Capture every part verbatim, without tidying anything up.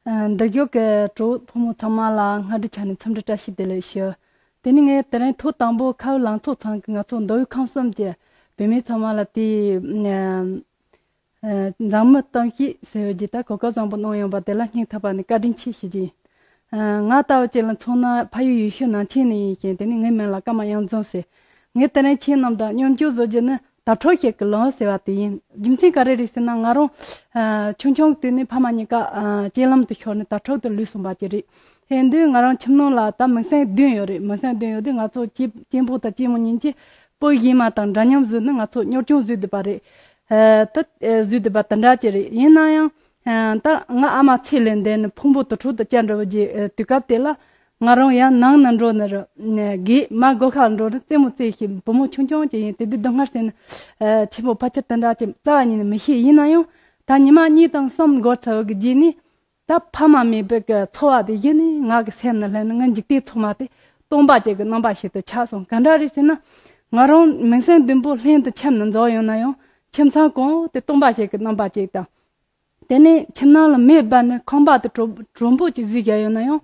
ཨ། འདིར་བཞུགས་ཀྱི་གྲོགས་ཕོ་མོ་ཚང་མ་ལ་སྔ་དྲོ་ཆ་ནས་འཚམས་འདྲི་བཀྲ་ཤིས་བདེ་ལེགས་ཞུ། དེ་ནས་ངས་དེ་རིང་ཐོག་དང་པོ་ཁ་བའི་ལང་ཚོ་ཚང་གི་ང་ཚོ་མདོ་དབུས་ཁམས་གསུམ་གྱི་བུད་མེད་ཚང་མ་ལ་དེ། ཨ། ཨ། མཛངས་མའི་གཏམ་བཤད་ཟེར་བའི་ད་གོ་སྐབས་བཟང་པོ་གནང་ཡོང་པ་དེ་ལ་སྙིང་ཐག་པ་ནས་བཀའ་དྲིན་ཆེ་ཞུ་རྒྱུ་ཡིན། ཨ། ང་ལྟ་བུ་ཅིག་ལ་མཚོན་ན་ཕ་ཡུལ་ཡུལ་ཤུལ་ནང་ཆེན་ནས་ཡིན་ཞིང་། དེ་ནས་ངའི་མིང་ལ་ཀརྨ་དབྱངས་འཛོམས་ཟེར། ངས་དེ་རིང་ཁྱེད་རྣམས་དང་མཉམ་སྤྱོད་བཟོ་རྒྱུ་ནི་དྭ་ཕྲུག་ཞིག་གི་ལམ་ཟེར་བ་དེ་ཡིན། རྒྱུ་མཚན་ག་རེ་རེད་ཟེར་ན། ང་རང་ཨ་ཆུང་ཆུང་གི་དུས་ནས་ཕ་མ་གཉིས་ཀ་ཨ་རྐྱེན་ལམ་དུ་ཤོར་ནས་དྭ་ཕྲུག་ཏུ་ལུས་སོང་བ་ཅིག་རེད། དེ་དུས་ང་རང་ཁྱིམ་ནང་ལ་ད་མིང་སྲིང་བདུན་ཡོད་རེད། མིང་སྲིང་བདུན་ཡོད་དུས་ང་ཚོ་གཅེན་གཅེན་པོ་དང་གཅེན་མོ་གཉིས་ཀྱིས་སྤུ་གུ་གཞན་མ་དང་འདྲ་མཉམ་བཟོས་ནས་ང་ཚོ་གཉོར་སྐྱོང་བཟོས་བསྡད་པ་རེད། ཨ་ད་ཨ་བཟོས་བསྡད་པ་དེ་འདྲ་ཅིག་རེད། ཡིན་ན་ཡང་ཨ་ད་ང་ཨ་མ་ཚེ་ལས་འདས་ནས་ཕུང་པོ་དྭ་ཕྲུག་ཏུ་བསྐྱལ་འགྲོ་བའི་ཨ་དུས་སྐབས་དེ་ལ། ང་རང་ཡང་ནང་ན་འགྲོ་ནི་རེད། ཨ་རྒས་མ་སྒོ་ཁར་འགྲོ་ནི་རྩེད་མོ་རྩེ་ཤེས། བུ་མོ་ཆུང་ཆུང་ཅིག་ཡིན། དེ་དུས་སྡུག་བསྔལ་ཟེར་ནི་ཨ་ཆེན་པོ་ཕལ་ཆེར་དེ་འདྲ་ཅིག་རྩ་བ་ཉིད་ནས་མི་ཤེས། ཡིན་ན་ཡང་ད་ཉི་མ་གཉིས་དང་གསུམ་འགོར་ཚར་བའི་རྗེས་ནས། ད་ཕ་མ་མེད་པའི་གི་འཚོ་བ་དེ་གཞི་ནས་ང་གི་སེམས་ནང་སླེབས་ནས། ངའི་འཇིག་རྟེན་ཚང་མ་དེ་སྟོང་པ་ཅིག་གི་རྣམ་པ་ཞིག་ཏུ་ཆགས་སོང་། ག་འདྲ་རེད་ཟེར་ན། ང་རང་མིང་སྲིང་བདུན་པོ་ལྷན་དུ་ཁྱིམ་ནང་འཛོམས་ཡོང་ན་ཡང་། ཁྱིམ་ཚང་གང་དེ་སྟོང་པ་ཞིག་གི་རྣམ་པ་ཅིག་དང་། དེ་ནས་ཁྱིམ་ནང་ལ་མེ་འབར་ནས་ཁང་པ་དེ་དྲོ་དྲོན་པོ་ཅིག་བཟོས་བཞག་ཡོད་ན་ཡང་།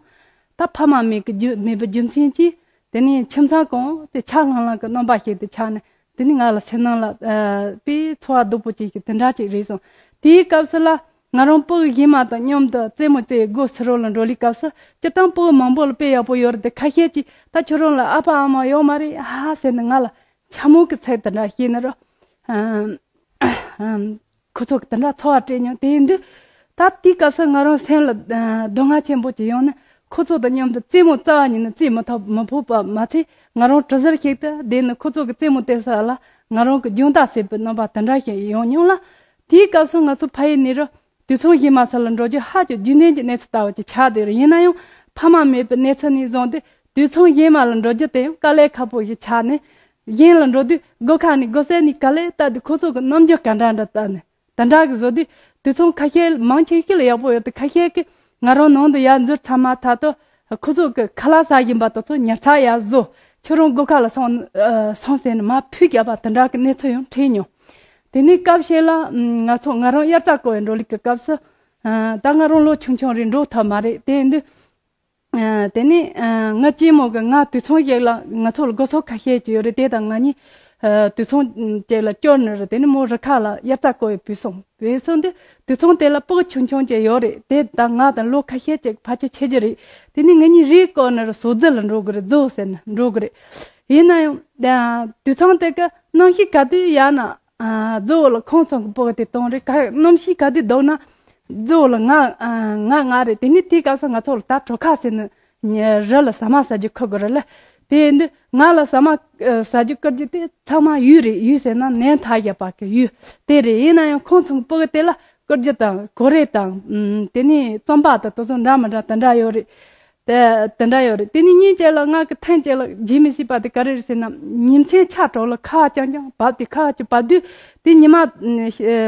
ད་ཕ་མ་མེད་ཀྱི་རྒྱུ་མེད་པའི་རྒྱུ་མཚན་གྱིས། དེ་ནས་ཁྱིམ་ཚང་གང་དེ་ཆགས་ལྷང་ལྷང་གི་རྣམ་པ་ཞིག་ཏུ་ཆགས་ནས། དེ་ནས་ང་ལ་སེམས་ནང་ལ་ཨ་དཔེ་ཚོར་བ་སྡུག་པོ་ཅིག་གི་དེ་འདྲ་ཅིག་རེད་སོང་། དེའི་སྐབས་སུ་ལ་ང་རང་སྤུ་གུ་གཞན་མ་དང་མཉམ་དུ་རྩེད་མོ་རྩེ་སྒོ་ཕྱི་རོལ་ལ་འགྲོ་ལི་སྐབས་སུ། སྤྱིར་བཏང་སྤུ་གུ་མང་པོ་ལ་དཔེ་ཡག་པོ་ཡོད་རེད་དེ། ཁ་ཤས་ཀྱིས་ད་ཁྱོད་རང་ལ་ཨ་ཕ་ཨ་མ་ཡོད་མ་རེད་ཧ་ཟེར་ནས་ང་ལ་འཕྱ་སྨོད་ཀྱི་ཚིག་དེ་འདྲ་བཤད་ནི་རེད། ཨ་ཁོ་ཚོ་གིས་དེ་འདྲ་ཚོར་བ་སྤྲད་མྱོང་། དེ་ཡིན་དུས་ད་དེའི་སྐབས་སུ་ང་རང་སེམས་ལ་ཨ་སྡུག་བསྔལ་ཆེན་པོ་ཅིག་ཡོང་ནས། ཁོ་ཚོ་དང་མཉམ་དུ་རྩེད་མོ་རྩ་བ་ཉིད་ནས་རྩེད་མི་ཐུབ་མི་ཕོད་པ་མ་ཚད། ང་རང་གྲུ་ཟུར་ཞིག་ཏུ་བསྡད་ནས་ཁོ་ཚོ་གི་རྩེད་མོ་རྩེ་ས་ལ་ང་རང་གི་རྒྱང་ལྟ་བྱེད་པའི་རྣམ་པ་དེ་འདྲ་ཞིག་ཡོང་མྱོང་ལ། དེའི་སྐབས་སུ་ང་ཚོ་ཕ་ཡུལ་ནས་རུ་དུད་ཚང་གཞན་མ་ས་ལ་འགྲོ་རྒྱུ་ཧ་ཅང་རྒྱུན་ལྡན་གྱི་གནས་ཚུལ་ལྟ་བུ་ཅིག་ཆགས་བསྡད་རེད། ཡིན་ན་ཡང་ཕ་མ་མེད་པའི་གནས་ཚུལ་ནས་བཟུང་སྟེ། དུད་ཚང་གཞན་མ་ལ་འགྲོ་རྒྱུ་དེ་ཡང་དཀའ་ལས་ཁག་པོ་ཞིག་ཆགས་ནས། གཞན་ལ་འགྲོ་དུས་སྒོ་ཁ་ནས་སྒོ་ཟས་ནས་ག་ལེར་ལྟ་དུས། ཁོ་ཚོ་གི་རྣམ་འགྱུར་ག་འདྲ་འདྲ་ལྟ་ནས། དེ་འདྲ་གི་བཟོ་དུས་དུད་ཚང་ཁ་ཤས་མང་ཆེ་ཤོས་ལ་ཡག་པོ་ཡོད་དེ། ཁ་ཤས་ཀྱིས་ང་རང་ནང་དུ་ཡར་འཛུལ་ཚར་མ་ཐག་ཏུ་ཁོ་ཚོ་གི་ཁ་ལག་ཟ་བཞིན་པ་དེ་ཚོ་ཉར་ཚགས་ཡར་བཟོ། ཁྱོད་རང་སྒོ་ཁ་ལ་སོང་ཨ་སོང་ཟེར་ནས་མར་ཕུད་བརྒྱབ་པ་དེ་འདྲ་གི་གནས་ཚུལ་ཡང་འཕྲད་མྱོང་། དེ་ནས་སྐབས་ཤིག་ལ་ང་ཚོ་ང་རང་དབྱར་རྩྭ་བརྐོ་བའི་འགྲོ་ལུགས་ཀྱི་སྐབས་སུ། ཨ་ད་ང་རང་ལོ་ཆུང་ཆུང་རེད། འགྲོ་ཐུབ་མ་རེད། དེ་ཡིན་དུས། ཨ་དེ་ནས་ཨ་ང་གཅེན་མོ་གིས་ང་དུད་ཚང་ཞིག་ལ། ང་ཚོ་ལ་སྒོ་ཟོག་ཁ་ཤས་ཅིག་ཡོད་རེད། དེ་དང་ང་གཉིས་ཨ་དུད་ཚང་ཅིག་ལ་བསྐྱུར་ནི་རེད། དེ་ནས་མོ་རི་ཁ་ལ་དབྱར་རྩྭ་བརྐོ་བའི་བུད་སོང་། བུད་སོང་དུས་དུད་ཚང་དེ་ལ་སྤུ་གུ་ཆུང་ཆུང་ཅིག་ཡོད་རེད། དེ་དང་ང་དང་ལོ་ཁ་ཤས་ཅིག་ཕལ་ཆེར་ཆེ་རྒྱུ་རེད། དེ་ནས་ང་གཉིས་རེས་བསྐོར་ནི་རེད། ཟོག་རྫི་ལ་འགྲོ་དགོས་རེད། རྫི་ཟེར་ནས་འགྲོ་དགོས་རེད། ཡིན་ན་ཡང་ཨ་དུད་ཚང་དེ་གི་གནམ་གཤིས་ག་དུས་ཡག་ན། ཨ་རྫི་བོ་ལ་ཁོང་ཚང་གི་སྤུ་གུ་དེ་གཏོང་རེད། ག་གནམ་གཤིས་ག་དུས་སྡུག་ན་རྫི་བོ་ལ་ང་ཨ་ང་ང་རེད། དེ་ནས་དེའི་སྐབས་སུ་ང་ཚོ་ལ་ད་གྲོ་ཁ་ཟེར་ནི་རི་ལ་ཟ་མ་ཟ་རྒྱུ་ཁུར་དགོས་རེད་ལ། དེ་ཡིན་དུས་ང་ལ་ཟ་མ་ཨ་ཟ་རྒྱུ་བསྐུར་རྒྱུ་དེ་ཚང་མ་ཡུལ་རེད། ཡུལ་ཟེར་ན་ནས་ཐག་བཞག་པ་གི་ཡུལ་དེ་རེད། ཡིན་ན་ཡང་ཁོང་ཚང་གི་སྤུ་གུ་དེ་ལ་བསྐུར་རྒྱུ་དང་གོ་རེ་དང་ཨ་དེ་ནས་རྩམ་པ་དང་དེ་ཚོ་འདྲ་མི་འདྲ་དེ་འདྲ་ཡོད་རེད། དེ་དེ་འདྲ་ཡོད་རེད། དེ་ནས་ཉིན་གཅིག་ལ་ང་གི་ཐེངས་གཅིག་ལ་བརྗེད་མི་སྲིད་པ་དེ་ག་རེ་རེད་ཟེར་ན། ཉིན་མཚན་ཆ་གྲོགས་ལ་ཁ་རྐྱང་རྐྱང་བབས་ཏེ། ཁ་ཅིག་བབས་དུས་དེ་ཉི་མ་ཨ་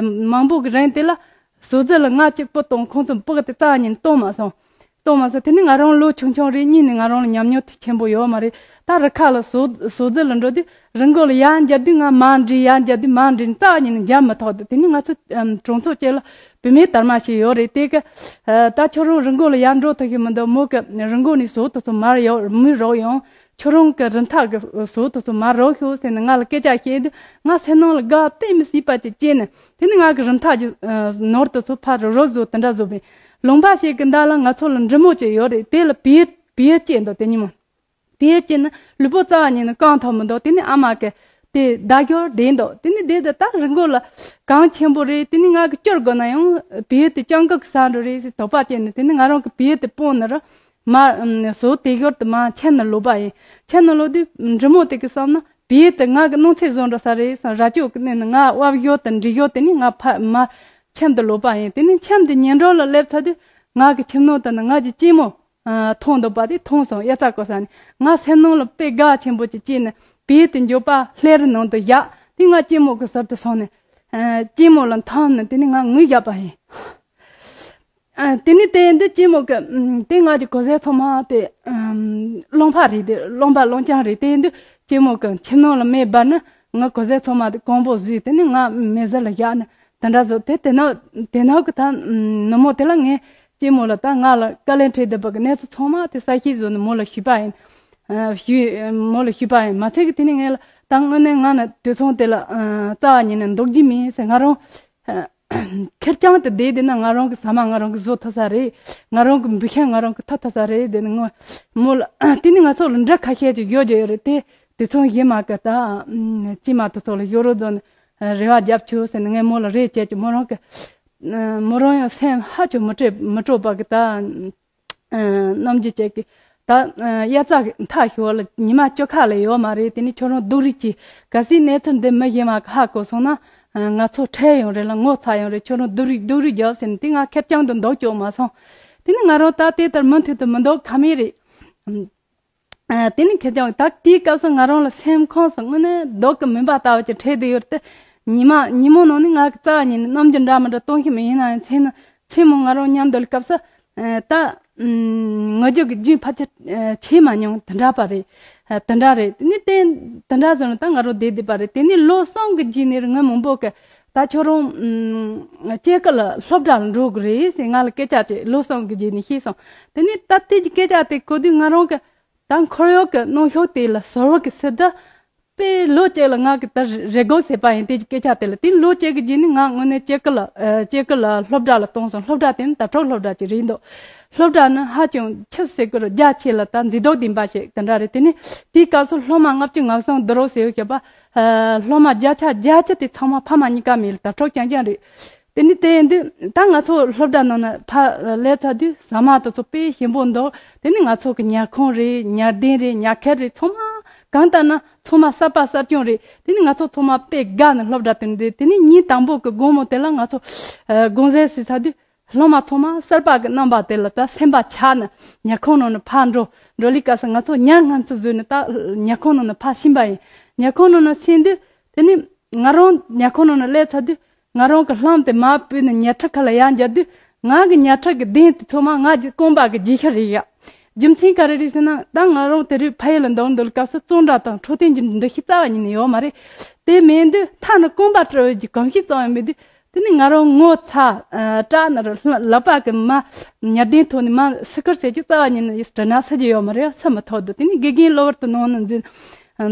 མང་པོ་གི་རིང་དེ་ལ་ཟོག་རྫི་ལ་ང་གཅིག་པུ་དང་ཁོང་ཚོ་སྤུ་གུ་དེ་རྩ་ཉིད་གཏོང་མ་སོང་། གཏོང་མ་སོང་། དེ་ནི་ང་རང་ལོ་ཆུང་ཆུང་རེད། གཉིས་ནི་ང་རང་ལ་ཉམས་མྱོང་དེ་ཆེན་པོ་ཡོད་མ་རེད། ད་རི་ཁ་ལ་ཟོག་ཟོག་རྫི་ལ་འགྲོ་དུས་རི་མགོ་ལ་ཡར་འགྱེལ་དུས་ང་མར་འགྲིལ། ཡར་འགྱེལ་དུས་མར་འགྲིལ། རྩ་ཉིད་ནས་འགྱེལ་མི་ཐུབ་འདུག་དེ་ནི་ང་ཚོ་ཨམ་གྲོང་ཚོ་བཅས་ལ་བུད་མེད་དར་མ་ཞིག་ཡོད་རེད། དེ་གི་ཨ་ད་ཁྱོད་རང་རི་མགོ་ལ་ཡར་འགྲོ་ཐུབ་ཀྱི་མི་འདུག་མོ་གི་རི་མགོ་ནས་ཟོག་དེ་ཚོ་མར་ཡོ་མུར་རོགས་ཡོང་། ཁྱོད་རང་གི་རི་མཐའ་གི་ཟོག་དེ་ཚོ་མར་རོགས་ཤོག་ཟེར་ནས་ང་ལ་སྐད་ཆ་བཤད་དུས། ང་སེམས་ནང་ལ་དགའ་དཔེ་མི་སྲིད་པ་ཅིག་སྐྱེས་ནས། དེ་ནི་ང་གི་རི་མཐའ་གི་ཨ་ནོར་དེ་ཚོ་ཕར་རོགས་རོགས་བཟོ། དེ་འདྲ་བཟོ་བས། ལུང་པ་ཞིག་གི་མདའ་ལ་ང་ཚོ་ལ་འབྲི་མོ་ཅིག་ཡོད་རེད། དེ་ལ་བེའུ་བེའུ་སྐྱེས་འདུག་དེ་ཉིན་མོ་བེའུ་སྐྱེས་ནས་ལུས་པོ་རྩ་བ་ཉིད་ནས་བཀང་ཐུབ་མི་འདུག་དེ་ནི་ཨ་མ་གིས་དེ་བདའ་རྒྱུར་བསྡད་འདུག་དེ་ནི་བསྡད་དེ་ད་རི་མགོ་ལ་གངས་ཆེན་པོ་རེད། དེ་ནི་ང་གིས་བསྐྱུར་དགོས་ན་ཡང་བེའུ་དེ་སྤྱང་ཀི་གིས་ཟ་འགྲོ་རེད་ཟེར་དོགས་པ་སྐྱེས་ནས། དེ་ནི་ང་རང་གིས་བེའུ་དེ་སྤུངས་ནས་ར་མར་ཨམ་ཟོག་དེ་ཞོར་དུ་མར་ཁྱེར་ནས་ལོག་པ་ཡིན། ཁྱེར་ནས་ལོག་དུས་འབྲི་མོ་དེ་གིས་བསམ་ན། བེའུ་དེ་ང་གི་སྣང་ཚད་བཟུང་འགྲོ་ས་རེད་བསམ། རྭ་ཅོ་གིས་མནན་ནས་ང་དབབ་ཞོར་དང་འགྲིལ་ཞོར་དེ་ནི་ང་ཕར་མར་ཁྱིམ་དུ་ལོག་པ་ཡིན། དེ་ནི་ཁྱིམ་དུ་ཉལ་འགྲོ་ལ་སླེབས་ཚར་དུས་ང་གི་ཁྱིམ་ནང་དུ་ནི་ང་གི་གཅེན་མོ་ཨ་མཐོང་འདུག་པ་དེ་མཐོང་སོང་། དབྱར་རྩྭ་བརྐོ་ས་ནས། ང་སེམས་ནང་ལ་དཔེ་དགའ་ཆེན་པོ་ཅིག་སྐྱེས་ནས་བེའུ་དེ་མགྱོགས་པ་ལྷས་རའི་ནང་དུ་བཞག་དེ་ང་གཅེན་མོ་གི་ཟུར་དུ་སོང་ནས་ཨ་གཅེན་མོ་ལ་འཐམས་ནས་དེ་ནི་ང་ངུས་བཞག་པ་ཡིན། ཨ་དེ་ནི་དེ་ཡིན་དུས་གཅེན་མོ་གིས་ཨམ་དེ་ང་གི་གོས་གཟན་ཚང་མ་དེ་ཨམ་རློན་པ་རེད། དེ་རློན་པ་རློན་རྐྱང་རེད། དེ་ཡིན་དུས་གཅེན་མོ་གིས་ཁྱིམ་ནང་ལ་མེ་སྦར་ནས་ང་གོས་གཟན་ཚང་མ་དེ་གང་པོ་བཟོས། དེ་ནི་ང་མེ་ཟུར་ལ་བཞག་ནས་དེ་འདྲ་བཟོས། དེ་དེ་ནང་དེ་ནང་གི་ད་ཨམ་ནུབ་མོ་དེ་ལ་ངས་ གཅེན་མོ་ལ་ད་ང་ལ་དཀའ་ལས་འཕྲད་བསྡད་པ་གི་གནས་ཚུལ་ཚང་མ་དེ་གསལ་བཤད་བཟོས་ནས་མོ་ལ་ཞུས་པ་ཡིན། ཨ་ཞུས་མོ་ལ་ཞུས་པ་ཡིན། མ་ཚད་ཀྱི་དེ་ནས་ངས་ལ་ད་དངོས་གནས་ང་ནི་དུད་ཚང་དེ་ལ་ཨ་རྩ་བ་ཉིད་ནས་འདུག་རྒྱུ་མིན་ཟེར། ང་རང་ཨ་ཁེར་རྐྱང་དུ་བསྡད་བསྡད་ན་ང་རང་གི་ཟ་མ་ང་རང་གིས་བཟོ་ཐུབ་ས་རེད། ང་རང་གི་འབུད་ཤིང་ང་རང་གིས་འཐུ་ཐུབ་ས་རེད། དེ་ནས་ངོ་མོ་ལ་དེ་ནས་ང་ཚོ་ལ་འདྲ་ཁ་ཤས་ཅིག་ཡོད་ཀྱི་ཡོད་རེད། དེ་དུད་ཚང་གཞན་མ་གི་ད་ཨ་གཅེན་མ་དེ་ཚོ་ལ་ཡོ་རོབ་རྫོང་ནས་རེ་བ་རྒྱབ་ཆོག་ཟེར་ནས་ངས་མོ་ལ་རེ་བྱས་ཀྱི། མོ་རང་གི་མོ་རང་ཡང་སེམས་ཧ་ཅང་མི་སྤྲོ་མི་སྤྲོ་བ་གི་ད་ཨ་རྣམ་འགྱུར་བྱས་ཀྱི། ད་ཨ་དབྱར་རྩྭ་མཐའ་ཞོར་ལ་ཉི་མ་བཅུ་ཁ་ལས་ཡོད་མ་རེད། དེ་ནས་ཁྱོད་རང་སྡུག་རུས་གྱིས། གལ་སྲིད་གནས་ཚུལ་འདི་མི་གཞན་མ་གི་ཧ་གོ་སོང་ན་ཨ་ང་ཚོ་ཁྲེལ་ཡོང་རེད་ལ་ངོ་ཚ་ཡོང་རེད། ཁྱོད་རང་སྡུག་རུས་སྡུག་རུས་རྒྱོབ་ཟེར་ནས་དེ་ང་ཁེར་རྐྱང་དུ་འདུག་ཆོག་མ་སོང་། དེ་ནས་ང་རང་ད་དེ་ལྟར་མུ་མཐུད་དུ་མི་འདུག་ཁ་མེད་རེད། ཨ་དེ་ནི་ཁེར་རྐྱང་ད་དེའི་སྐབས་སུ་ང་རང་ལ་སེམས་ཁོངས་སུ་དངོས་གནས་སྡུག་གི་མུན་པ་ལྟ་བུ་ཅིག་འཕྲད་བསྡད་ཡོད་དེ། ཉི་མ་ཉིན་མོ་ནང་ནི་ང་གི་རྩ་བ་ཉིད་ནས་རྣམ་འགྱུར་འདྲ་མི་འདྲ་སྟོན་གྱི་མེད། ཡིན་ན་ཡང་མཚན་མཚན་མོ་ང་རང་མཉམ་དུ་སྐབས་སུ་ཨ་ད་ཨུམ་ངུ་རྒྱུ་གི་རྒྱུན་ཕལ་ཆེར་ཨ་ཆད་མ་མྱོང་། དེ་འདྲ་པ་རེད། ཨ་དེ་འདྲ་རེད། དེ་ནི་དེ་དེ་འདྲ་བཟོས་ནས་ད་ང་རང་བསྡད་བསྡད་པ་རེད། དེ་ནི་ལོ་གསུམ་གྱི་རྗེས་ནས་ངའི་མོ་འབོ་གི་ད་ཁྱོད་རང་ཨུམ་སྐྱེ་རྒུ་ལ་སློབ་གྲྭ་ལ་འགྲོ་དགོས་རེད་ཟེར་ང་ལ་སྐད་ཆ་དེ་ལོ་གསུམ་གྱི་རྗེས་ནས་བཤད་སོང་། དེ་ནི་ད་དེ་གི་སྐད་ཆ་དེ་གོ་དུས་ང་རང་གི་ད་འཁོར་ཡུག་གི་གནོན་ཤུགས་དེ་ལ་ཟུར་བ་གི་སྲིད་དུ་དཔེ་ལོ་གཅིག་ལ་ང་གི་ད་རེ་སྒུག་ཟེར་བ་ཡིན། དེ་གི་སྐད་ཆ་དེ་ལ་དེ་ལོ་གཅིག་གི་རྗེས་ནས་ང་དངོས་གནས་སྐྱེ་རྒུ་ལ་ཨ་སྐྱེ་རྒུ་ལ་སློབ་གྲྭ་ལ་བཏང་སོང་། སློབ་གྲྭ་དེ་ནི་དྭ་ཕྲུག་སློབ་གྲྭ་ཅིག་རེད་འདུག་སློབ་གྲྭ་ནི་ཧ་ཅང་ཆི་ཟེར་དགོས་རེད། རྒྱ་ཆེ་ལ་ད་མཛེས་སྡུག་ལྡན་པ་ཞིག་དེ་འདྲ་རེད། དེ་ནི་དེའི་སྐབས་སུ་སློབ་མ་ལྔ་བཅུ་ང་གསུམ་བསྡུ་རོགས་ཟེར་བའི་སྐབས་པ་ཨ་སློབ་མ་བརྒྱ་ཆ་བརྒྱད་ཅུ་དེ་ཚང་མ་ཕ་མ་གཉིས་ཀ་མེད་ལ་དྭ་ཕྲུག་རྐྱང་རྐྱང་རེད། དེ་ནི་དེ་ཡིན་དུས་ད་ང་ཚོ་སློབ་གྲྭ་ནང་ན་ཕར་སླེབས་ཚར་དུས་ཟ་མ་དེ་ཚོ་དཔེ་ཞིམ་པོ་འདུག་དེ་ནི་ང་ཚོ་གི་ཉལ་ཁང་རེད། ཉལ་གདན་རེད། ཉལ་ཁེབས་རེད། ཚང་མ་གང་ལྟར་ན་ཚང་མ་གསར་པ་གསར་རྐྱང་རེད། དེ་ནི་ང་ཚོ་ཚང་མ་དཔེ་དགའ་ནས་སློབ་གྲྭ་དེར་འདུག་དེ་ནི་ཉིན་དང་པོ་གི་དགོང་མོ་དེ་ལ་ང་ཚོ་ཨ་དགོང་ཟས་ཟོས་ཚར་དུས་སློབ་མ་ཚང་མ་གསར་པ་གི་རྣམ་པ་དེ་ལ་ད་སེམས་པ་ཆགས་ནས་ཉལ་ཁང་ནང་ནས་ཕར་འགྲོ། འགྲོ་ལི་སྐབས་སུ་ང་ཚོ་ཉལ་སྔ་ཙམ་བཟོས་ནས་ད་ཉལ་ཁང་ནང་ནས་ཕར་ཕྱིན་པ་ཡིན། ཉལ་ཁང་ནང་ནས་ཕྱིན་དུས་དེ་ནི་ང་རང་ཉལ་ཁང་ནང་ནས་སླེབས་ཚར་དུས་ང་རང་གི་ལྷམ་དེ་མར་ཕུད་ནས་ཉལ་ཁྲི་ཁ་ལ་ཡར་འབྱར་དུས་ང་གི་ཉལ་ཁྲི་གི་གདན་དེ་ཚང་མ་ང་གི་རྐང་པ་གི་རྗེས་ཤུལ་རེད་ཡ། རྒྱུ་མཚན་ག་རེ་རེད་ཟེར་ན་ད་ང་རང་དེ་རིང་ཕ་ཡུལ་ལ་འདུག་འདུག་སྐབས་སུ་གཙང་སྦྲ་དང་འཕྲོད་བསྟེན་གྱི་འདུ་ཤེས་རྩ་བ་ཉིད་ནས་ཡོད་མ་རེད། དེ་མེད་དུས་ཐ་ན་རྐང་པ་བཀྲུ་བའི་གི་གོམས་གཤིས་ཙམ་ཡང་མེད་དུས་དེ་ནི་ང་རང་ངོ་ཚ་ཨ་སྐྲག་ནས་ར་ལག་པ་གི་མ་ཉལ་གདན་ཐོག་ནས་མ་སི་ཁུར་ཟེར་གྱི་རྩ་བ་ཉིད་ནས་དྲི་ན་སུ་གྱི་ཡོད་མ་རེད། སུ་མི་ཐོག་འདུག་དེ་ནི་དགེ་རྒན་གློ་བུར་དུ་ནང་ནས་འཛུལ་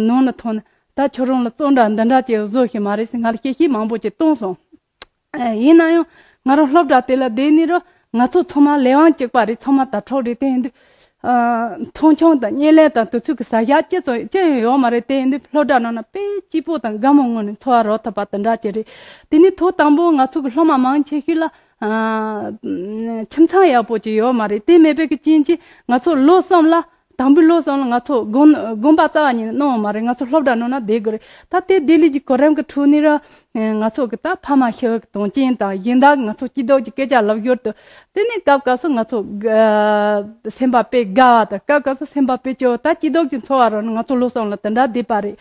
ནང་ནས་ཐོན། ད་ཁྱོད་རང་ལ་གཙང་སྦྲ་འདི་འདྲ་ཅིག་བཟོ་ཤེས་མ་རེད་ཟེར་ང་ལ་གཤེ་གཤེ་མང་པོ་ཅིག་གཏོང་སོང་། ཨ་ཡིན་ན་ཡང་ང་རང་སློབ་གྲྭ་དེ་ལ་བསྡད་ནས་ར་ང་ཚོ་ཚང་མ་ལས་དབང་གཅིག་པ་རེད། ཚང་མ་དྭ་ཕྲུག་རེད། དེ་ཡིན་དུས་ཨ་མཐོང་ཆུང་དང་བརྙས་ལེན་དང་དུས་ཚོད་ཀྱི་ཟ་ཞག་ཅི་ཙམ་ཅི་ཡང་ཡོད་མ་རེད། དེ་ཡིན་དུས་སློབ་གྲྭ་ནང་ན་དཔེ་སྐྱིད་པོ་དང་དགའ་མོ་ངང་ནས་འཚོ་བ་རོལ་ཐུབ་པ་དེ་འདྲ་ཅིག་རེད། དེ་ནས་ཐོག་དང་པོ་ང་ཚོ་གི་སློབ་མ་མང་ཆེ་ཤོས་ལ་ཨ་ཁྱིམ་ཚང་ཡག་པོ་ཅིག་ཡོད་མ་རེད། དེ་མེད་པའི་གི་རྐྱེན་གྱིས་ང་ཚོ་ལོ་གསུམ་ལ་དང་པོའི་ལོ་གསུམ་ལ་ང་ཚོ་དགོན་དགོན་པ་རྩ་བ་ཉིད་ནས་གནང་བ་མ་རེད། ང་ཚོ་སློབ་གྲྭ་ནང་ན་བསྡད་དགོས་རེད། ད་དེ་བསྡད་ལས་ཀྱི་གོ་རིམ་གྱི་ཁྲོད་ནས་ར་ང་ཚོ་གི་ད་ཕ་མ་ཤི་བའི་གི་དོན་རྐྱེན་དང་གཞན་དག་གི་ང་ཚོ་སྐྱིད་སྡུག་གི་སྐད་ཆ་ལབ་ཡོད་དུས་དེ་ནས་སྐབས་སྐབས་སུ་ང་ཚོ་ཨ་སེམས་པ་དཔེ་དགའ་བ་དང་སྐབས་སྐབས་སུ་སེམས་པ་དཔེ་སྐྱོ་བ། ད་སྐྱིད་སྡུག་གི་འཚོ་བ་རོལ་ནས་ང་ཚོ་ལོ་གསུམ་ལ་དེ་འདྲ་བསྡད་པ་རེད།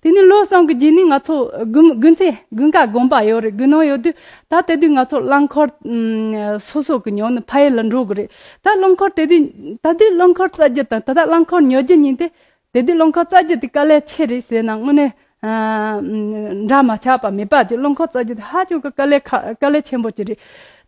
དེ་ནས་ལོ་གསུམ་གི་རྗེས་ནས་ང་ཚོ་དགུན་དགུན་ཚེ་དགུན་ཁ་དགོན་པ་ཡོད་རེད། དགུན་གནང་ཡོད་དུས་ད་དེ་དུས་ང་ཚོ་རླངས་འཁོར་ཨ་སོ་སོ་གི་ཉོ་ནས་ཕ་ཡུལ་ལ་འགྲོ་དགོས་རེད། ད་རླངས་འཁོར་དེ་དུས་ད་དུས་རླངས་འཁོར་རྩ་རྒྱུ་དང་ད་ལྟ་རླངས་འཁོར་ཉོ་རྒྱུ་གཉིས་དེ། དེ་དུས་རླངས་འཁོར་རྩ་རྒྱུ་དེ་དཀའ་ལས་ཆེ་རེད་ཟེར་ན་དངོས་གནས་ཨ་འདྲ་མ་ཆགས་པ་མེད་པ་ཅིག་རླངས་འཁོར་རྩ་རྒྱུ་དེ་ཧ་ཅང་གི་དཀའ་ལས་ཁ་དཀའ་ལས་ཆེན་པོ་ཅིག་རེད།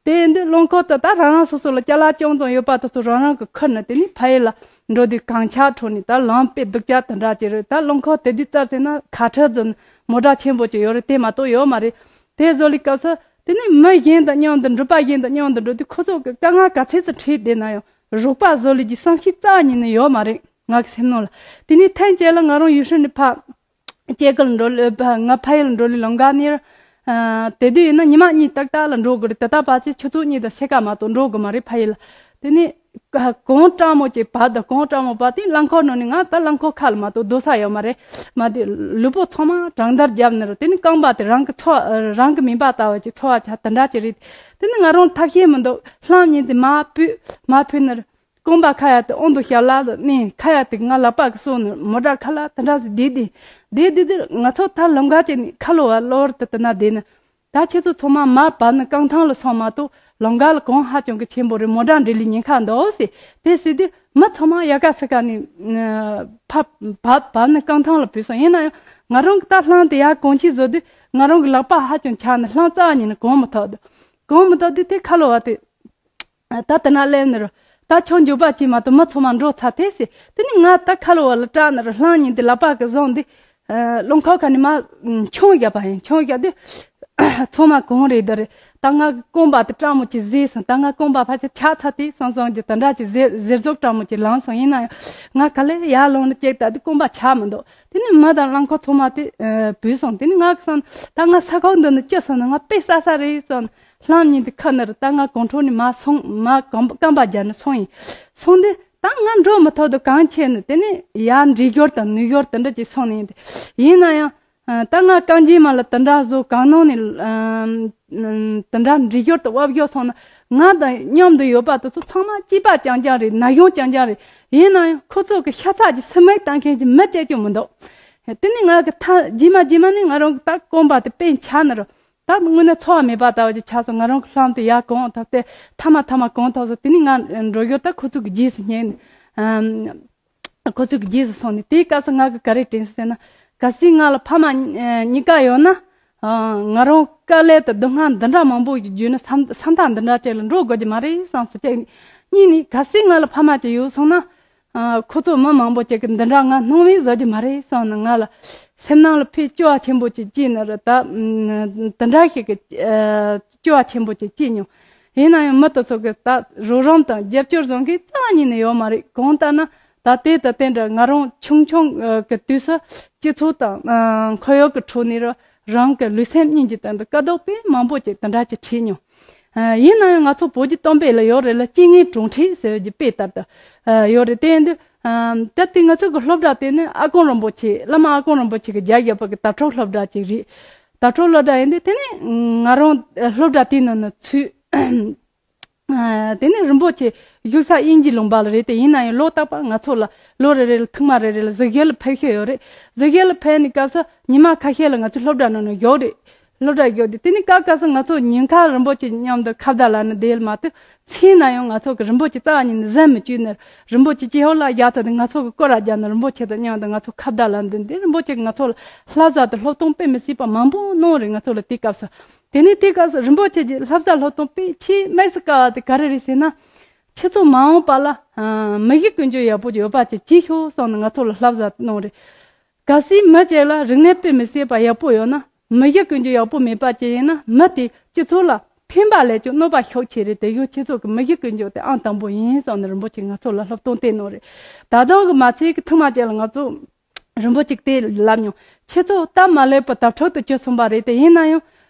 དེ་ཡིན་དུས་རླངས་འཁོར་དེ་ད་རང་རང་སོ་སོ་ལ་ཅ་ལག་ཅུང་ཙམ་ཡོད་པ་དེ་ཚོ་རང་རང་གི་ཁུར་ནས་དེ་ནས་ཕ་ཡུལ་ལ་འགྲོ་དུས་གངས་ཆག་ཁྲོད་ནས་ད་ལམ་དཔེ་སྡུག་ཅག་དེ་འདྲ་ཅིག་རེད། ད་རླངས་འཁོར་དེ་དུས་རྩ་ཟེར་ན་ཁ་ཁྲ་ཚོ་མོ་ཊ་ཆེན་པོ་ཅིག་ཡོད་རེད། དེ་མ་གཏོགས་ཡོད་མ་རེད། དེ་བཟོ་ལི་སྐབས་སུ་དེ་ནས་མི་གཞན་དང་མཉམ་དུ་འགྲུལ་པ་གཞན་དང་མཉམ་དུ་འགྲོ་དུས་ཁོ་ཚོ་གི་དཀའ་ངལ་ག་ཚད་ཙམ་འཕྲད་བསྡད་ན་ཡང་རོགས་པ་བཟོ་ལས་ཀྱི་བསམ་ཤེས་རྩ་བ་ཉིད་ནས་ཡོད་མ་རེད། ང་གི་སེམས་ནང་ལ། དེ་ནས་ཐེངས་གཅིག་ལ་ང་རང་ཡུལ་ཤུལ་ནས་ཕ་སྐྱེ་རྒུ་ལ་འགྲོ་ལ་ཕ་ང་ཕ་ཡུལ་ལ་འགྲོ་ལས་ལམ་ཁ་ནས་ཨ་དེ་དུས་ཡིན་ན་ཉི་མ་གཉིས་ཏག་ཏག་ལ་འགྲོ་དགོས་རེད། དེ་ལྟ་བ་ཅིག་ཆུ་ཚོད་གཉིས་དང་ཕྱེད་ཀ་མ་གཏོགས་འགྲོ་དགོས་མ་རེད་ཕ་ཡུལ་ལ། དེ་ནས་གངས་སྐྲག་མོ་ཅིག་བབས་དང་གངས་སྐྲག་མོ་བབས་དེ་རླངས་འཁོར་ནང་ནས་ང་ད་རླངས་འཁོར་ཁ་ལ་མ་གཏོགས་སྡོད་ས་ཡོད་མ་རེད། མ་དེ་ལུས་པོ་ཚང་མ་གྲང་འདར་བརྒྱབ་ནས་རེད། དེ་ནས་རྐང་པ་དེ་རང་གི་ཚོ་རང་གི་མིན་པ་ལྟ་བུ་ཅིག་ཚོར་བ་ཆགས། དེ་འདྲ་ཅིག་རེད། དེ་ནས་ང་རང་ཐབས་ཤེས་མི་འདུག་ལྷམ་གཉིས་དེ་མར་ཕུད་མར་ཕུད་ནས་རྐང་པ་ཁ་ཡ་དེ་ཨོང་དུ་ཞབས་ལ་ལ་གནས། ཁ་ཡ་དེ་ང་ལག་པ་གིས་གསོ་ནས་མོ་ཊ་ཁ་ལ་དེ་འདྲ་ཟིག་བསྡད་དེ་བསྡད་བསྡད་དེ་ང་ཚོ་ད་ལམ་ཁ་ཅིག་ནས་ཁ་ལོ་བ་གློ་བུར་དུ་དེ་ན་བསྡད་ནས། ད་ཁྱེད་ཚོ་ཚང་མ་མར་བབས་ནས་རྐང་ཐང་ལ་སོང་མ་གཏོགས་ལམ་ཁ་ལ་གངས་ཧ་ཅང་གི་ཆེན་པོ་རེད། མོ་ཊ་འགྲིལ་ལས་ཉེན་ཁ་འདུག་ཟེར། དེ་ཟེར་དུས་མི་ཚང་མ་ཡ་ག་ས་ག་ནས་ཕ་བབས་བབས་ནས་རྐང་ཐང་ལ་བུད་སོང་། ཡིན་ན་ཡང་ང་རང་གི་ད་ལྷམ་དེ་ཡར་གོན་ཆས་བཟོ་དུས་ང་རང་གི་ལག་པ་ཧ་ཅང་ཆག་ནས་ལྷམ་རྩ་བ་ཉིད་ནས་གོན་མི་ཐུབ་འདུག་གོན་མི་ཐུབ་དུས་དེ་ཁ་ལོ་བ་དེ་ ད་དེ་ན་སླེབས་ནི་རུ། ད་ཆང་འཇོག་པ་ཅིག་མ་གཏོགས་མི་ཚང་མ་འགྲོ་ཚར་ཐལ་ཟེར། དེ་ནི་ང་ད་ཁ་ལོ་བ་ལ་སྐྲག་ནི་རུ། ལྷམ་གཉིས་འདི་ལག་པ་གི་བཟུང་འདི། ཨ། རླངས་འཁོར་ཁ་ནས་མར་མཆོང་བརྒྱབ་པ་ཡིན། མཆོང་བརྒྱབ་དུས། ཚང་མ་གང་རེད་འདི་རེད། ད་ང་གི་རྐང་པ་དེ་སྐྲག་མོ་ཅིག་བཟས་སོང་། ད་ང་རྐང་པ་ཕལ་ཆེར་ཆག་ཚར་དེ་སོང་སོང་གི་དེ་འདྲ་ཅིག་གཟེར་གཟེར་ཟུག་སྐྲག་མོ་ཅིག་ལངས་སོང་། ཡིན་ན་ཡང་ང་ག་ལེར་ཡར་ལངས་ནས་ཅིག་ལྟ་དུས་རྐང་པ་ཆག་མི་འདུག་དེ་ནས་མི་དང་རླངས་འཁོར་ཚང་མ་དེ་བུད་སོང་། དེ་ནས་ང་གི་སོང་ད་ང་ས་ཁོག་འདི་ནས་སྐྱུར་སོང་ན་ང་དཔེ་ཟ་ས་རེད་སོང་། ལྷམ་གཉིས་དེ་ཁུར་ནི་རུ། ད་ང་གོང་ཁྲོ་ནས་མར་སོང་། མར་རྐང་པ་རྐང་པ་རྒྱབ་ནས་སོང་ཡིན། སོང་དུས་ད་ང་འགྲོ་མི་ཐུབ་དུས་གངས་ཁྱེར་ནས་དེ་ནས་ཡར་འགྲིལ་ཞོར་དང་ནུར་ཞོར་དེ་འདྲ་ཅིག་སོང་ནི་ཡིན། ཡིན་ན་ཡང་། ཨ། ད་ང་རྐང་རྗེས་མ་ལ་དེ་འདྲ་བཟོ། གངས་ནང་ནས། ཨ། དེ་འདྲ་འགྲིལ་ཞོར་དང་བབས་ཞོར་སོང་ན། ང་དང་མཉམ་དུ་ཡོད་པ་དེ་ཚོ་ཚང་མ་སྐྱེས་པ་རྐྱང་རྐྱང་རེད། ན་གཞོན་རྐྱང་རྐྱང་རེད། ཡིན་ན་ཡང་ཁོ་ཚོ་གི་ཤ་ཚ་གི་སེམས་མེད་བཏང་མཁན་གྱི་མི་གཅིག་ཀྱང་མི་འདུག་དེ་ནས་ང་གི་ཐ་རྗེས་མ་རྗེས་མ་ནས་ང་རང་གི་ད་རྐང་པ་དེ་དཔེ་ཆག་ནི་རུ། ད་དངོས་གནས་འཚོ་བ་མེད་པ་ལྟ་བུ་ཅིག་ཆགས་སོང་། ང་རང་གི་ལྷམ་དེ་ཡར་གང་ཐུབ་སྟེ་ཐ་མ་ཐ་མ་གང་ཐུབ་སོང་། དེ་ནས་ང་འགྲོ་ཞོར་ད་ཁོ་ཚོ་གི་རྗེས་སུ་བསྙེགས་ནས། ཨམ། ཁོ་ཚོ་གི་རྗེས་སུ་སོང་ནས། དེའི་སྐབས་སུ་ང་གི་ག་རེ་དྲན་སོང་ཟེར་ན། གལ་སྲིད་ང་ལ་ཕ་མ་གཉིས་ཀ་ཡོད་ན། ཨ། ང་རང་དཀའ་ལས་དང་སྡུག་བསྔལ་འདི་འདྲ་མང་པོ་ཞིག་བརྒྱུད་ནས་ས་ས་མཐའ་འདི་འདྲ་ཅིག་ལ་འགྲོ་དགོས་ཀྱི་མ་རེད་བསམ་སོང་། གཅིག་ནས། གཉིས་ནས་གལ་སྲིད་ང་ལ་ཕ་མ་ཅིག་ཡོད་སོང་ན། ཨ། ཁོ་ཚོ་མི་མང་པོ་ཅིག་གིས་འདི་འདྲ་ང་སྣང་མེད་བཟོ་རྒྱུ་མ་རེད་བསམ་ནས་ང་ལ་སེམས་ནང་ལ་དཔེ་སྐྱོ་བ་ཆེན་པོ་ཅིག་སྐྱེས་ནི་རེད། ད་འདི་འདྲ་ཞིག་གི་སྐྱོ་བ་ཆེན་པོ་ཅིག་སྐྱེས་མྱོང་། ཡིན་ན་ཡང་མི་དེ་ཚོ་གི་ད་རོགས་རམ་དང་རྒྱབ་སྐྱོར་བཟོ་མཁན་རྩ་བ་ཉིད་ནས་ཡོད་མ་རེད། གང་ལྟར་ན་ད་དེ་དང་དེ་འདྲ་ང་རང་ཆུང་ཆུང་གི་དུས་སུ་སྤྱི་ཚོགས་དང་ཁོར་ཡུག་གི་ཁྲོད་ནས་རང་གི་ལུས་སེམས་གཉིས་ཀྱི་སྟེང་དུ་དཀའ་སྡུག་དཔེ་མང་པོ་ཅིག་དེ་འདྲ་ཅིག་འཕྲད་མྱོང་། ཡིན་ན་ཡང་ང་ཚོ་བོད་ཀྱི་གཏམ་དཔེ་ལ་ཡོད་རེད་ལ། རྐྱེན་ངན་གྲོགས་འཕྲད་ཟེར་བའི་དཔེ་ལྟར་དུ་ཡོད་རེད། དེ་ཡིན་དུས་ད་དེ་ང་ཚོ་གི་སློབ་གྲྭ་དེ་ནི་ཨ་དཀོན་རིན་པོ་ཆེ། བླ་མ་ཨ་དཀོན་རིན་པོ་ཆེ་གི་རྒྱབ་བཞག་པ་གི་དྭགས་ཕྲུག་སློབ་གྲྭ་ཅིག་རེད། དྭགས་ཕྲུག་སློབ་གྲྭ་ཡིན་དུས་དེ་ནི་ང་རང་སློབ་གྲྭ་དེའི་ནང་ན་ཚུད། ཨ། དེ་ནས་རིན་པོ་ཆེ་བཞུགས་ས་དབྱིན་ཇིའི་ལུང་པ་ལ་རེད་དེ། ཡིན་ན་ཡང་ལོ་རྟག་པར་ང་ཚོ་ལ་ལོ་རེ་རེ་ལ་ཐེངས་མ་རེ་རེ་ལ་གཟིགས་ཞིབ་ལ་ཕེབས་བཞིན་ཡོད་རེད། གཟིགས་ཞིབ་ལ་ཕེབས་ནས་སྐབས་སུ་ཉི་མ་ཁ་ཤས་ལ་ང་ཚོ་སློབ་གྲྭ་ནང་ན་བཞུགས་རེད། སློབ་གྲྭ་བཞུགས་དུས་དེ་ནས་སྐབས་སྐབས་སུ་ང་ཚོ་ཉིན་ཁ་རིན་པོ་ཆེ་མཉམ་དུ་ཁ་བརྡ་ལབ་ནས་བསྡད་མ་གཏོགས། མཚན་ན་ཡང་ང་ཚོ་གི་རིན་པོ་ཆེ་རྩ་བ་ཉིད་ནས་གཟིམ་མི་བཅུག་ནས། རིན་པོ་ཆེ་ཅི་ཧོ་ལ་རྒྱག་ཐུབ་དུས་ང་ཚོ་གི་སྐོར་ར་རྒྱག་ནས་རིན་པོ་ཆེ་དང་མཉམ་དུ་ང་ཚོ་ཁ་བརྡ་ལབ་འདི་འདི་རིན་པོ་ཆེ་གིས་ང་ཚོ་ལ་བསླབ་བྱ་དང་སློབ་སྟོན་དཔེ་མི་སྲིད་པ་མང་པོ་གནང་རེད། ང་ཚོ་ལ་དེའི་སྐབས་སུ། དེ་ནས་དེའི་སྐབས་སུ་རིན་པོ་ཆེ་གི་བསླབ་བྱ་སློབ་སྟོན་དཔེ་ཆེས་དམིགས་སུ་བཀར་བ་དེ་ག་རེ་རེད་ཟེར་ན། ཁྱེད་ཚོ་མ་འོངས་པ་ལ། ཨ། མི་གཞི་ཀུན་སྤྱོད་ཡག་པོ་ཡོད་པ་ཅིག་བྱེད་ཤོག་བསམ་ནས་ང་ཚོ་ལ་བསླབ་བྱ་གནང་རེད། གལ་སྲིད་མི་གཅིག་ལ་རིག་གནས་དཔེ་མི་སྲིད་པ་ཡག་པོ་ཡོད་ན། མི་གཞི་ཀུན་སྤྱོད་ཡག་པོ་མེད་པ་ཅིག་ཡིན་ན། མི་དེ་སྤྱི་ཚོགས་ལ་ཕན་པ་ལས་ཀྱང་གནོད་པ་ཤུགས་ཆེ་རེད། དེ་ཡང་ཁྱེད་ཚོ་གི་མི་གཞི་ཀུན་སྤྱོད་དེ་ཨང་དང་པོ་ཡིན་བསམ་ནས་རིན་པོ་ཆེ་ང་ཚོ་ལ་སློབ་སྟོན་བསྟན་གནང་རེད། ད་དུང་གི་མ་ཚད་ཀྱི་ཐེངས་མ་གཅིག་ལ་ང་ཚོ་རིན་པོ་ཆེ་གིས་དེ་ལབ་མྱོང་། ཁྱེད་ཚོ་སྟབས་མ་ལེགས་པར་དྭགས་ཕྲུག་ཏུ་གྱུར་སོང་བ་རེད་དེ། ཡིན་ན་ཡང་